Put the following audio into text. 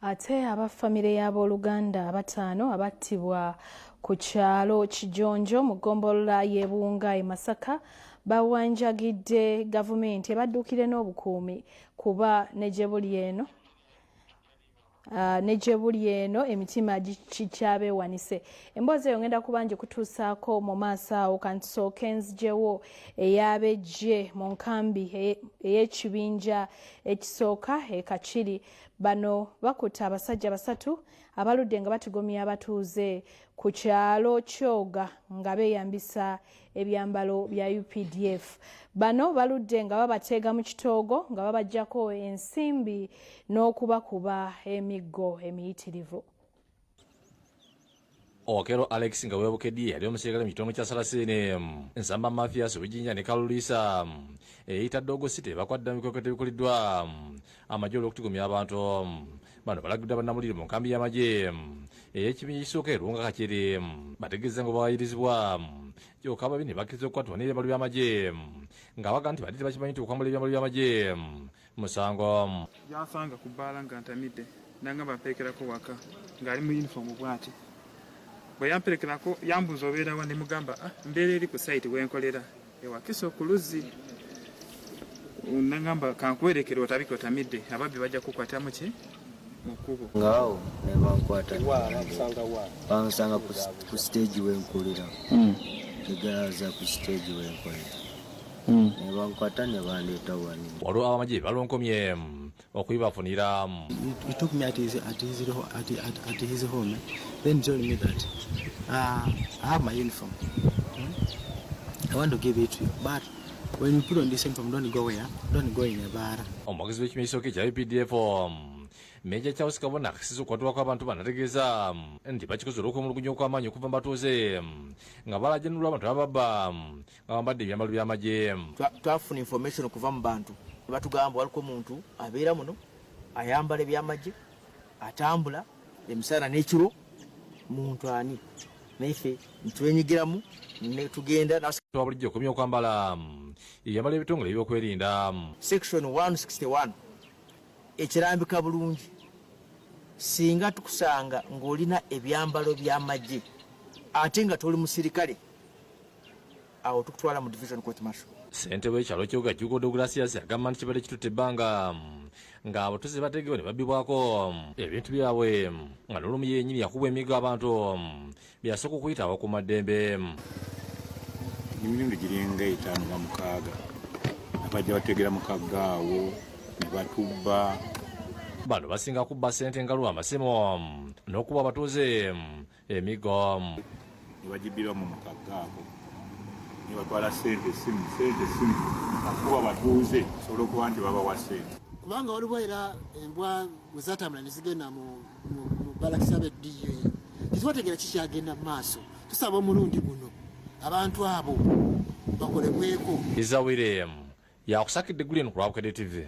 Ate aba famire y'abooluganda abataano abattibwa ku kyalo Kijonjo mu ggombolola y'e Buwunga e Masaka bawanjagidde gavumenti ebadduukire n'obukuumi kuba ne gye buli eno ne gye buli eno emitima gikikyabeewanise. Emboozi eyo ngenda kuba ngikutuusaako mu maaso awo. Kantusooke nzijewo ey'ab'eggye mu nkambi ey'ekibinja ekisooka e Kakiri. Bano bakutte abasajja basatu abaludde nga batigomya abatuuze ku kyalo Kyoga nga beeyambisa ebyambalo bya UPDF. Bano baludde nga babateega mu kitoogo nga babaggyako ensimbi n'okubakuba emiggo emiyitirivu. Okello Alex nga webukeddi yali omusirikale mu kitundu kya Sarasini, Nsamba Mathias Wijinja ne Kalulisa eyita Dogo City bakwadda mu bikwekweto ebikoleddwa amagye olw'okutigomya abantu. Bano balagiddwa bannamulire mu nkambi y'amagye ey'ekibinja ekisooka e Luwunga Kakiri bategeeza nga bawayirizibwa kyokka ababi ne bakkiriza okukwatibwa n'ebyambalo by'amagye nga baga nti bali tebakimanyi nti okwambala ebyambalo by'amagye musango. Yansanga ku bbaala nga ntamidde nangamba mperekerako waka ng'ali mu yunifoomu bw'ati. Bwe yamperekerako yambuuza obeera wa ne mugamba ah, mbeera eri ku sayiti we nkolera e Wakiso ku luzzi. Nangamba kankuwerekere otabike otamidde ababbi bajja kukukwatira mu ki mu kkubo. Ng'awo ne bankwata bansanga ku siteegi we nkolera egaaza ku siteegi we nkolera ne bankwata ne bandeeta wano. Waliwo abamagye balonkomye okubibafunira. He took me at his home, then told me that I have my uniform. I want to give it to you, but when you put on this uniform, don't go where? Don't go in a bar. Omuwagizi w'ekimyuso ekya UPDF Meja Charles Kabona akisiza okukwatibwako abantu bano ategeeza nti bakikoze olw'okwemulugunya okw'amaanyi okuva mu batuuze nga balajanulwa abantu ababba nga bambadde ebyambalo by'amagye. Twafuna information okuva mu bantu ne batugamba waliko omuntu abeera muno ayambala ebyamagye atambula emisana n'ekiro muntu ani naye ffe ntwenyigiramu ne tugenda. Wa bulijjo okomye okwambala ebyambalo ebitongole ebyokwerinda. Section 161 ekirambika bulungi singa tukusanga ng'olina ebyambalo by'amagye ate nga toli musirikale awo tukutwala mu division court martial. Ssentebe w'ekyalo Kyoga Jugo Deogratias agamba nti kibadde kitutte ebbanga nga abatuuze bategewe ne babbibwako ebintu byabwe nga n'olumu yennyini yakubwa emiggo abantu byasooka okuyita abakuumaddembe. Emirundi giringa etaano nga mukaaga abajja bategera mu kagga awo ne batubba. Bano basinga kubba ssente engalu, amasimu n'okuba abatuuze emiggo. Ne bagibbiramu mu kagga ako ne batwala ssente, essimu, ssente, essimu, akuba abatuuze osobola okuba nti babawa ssente. Kubanga waliwo era embwa bwe zatambula ne zigenda mu balakisi ab'eddiyo eyo tetwategeera kikyagenda mu maaso. Tusaba omulundi guno abantu abo bakolebweko. Iza William yakusakidde Green ku lwa Bukedde TV.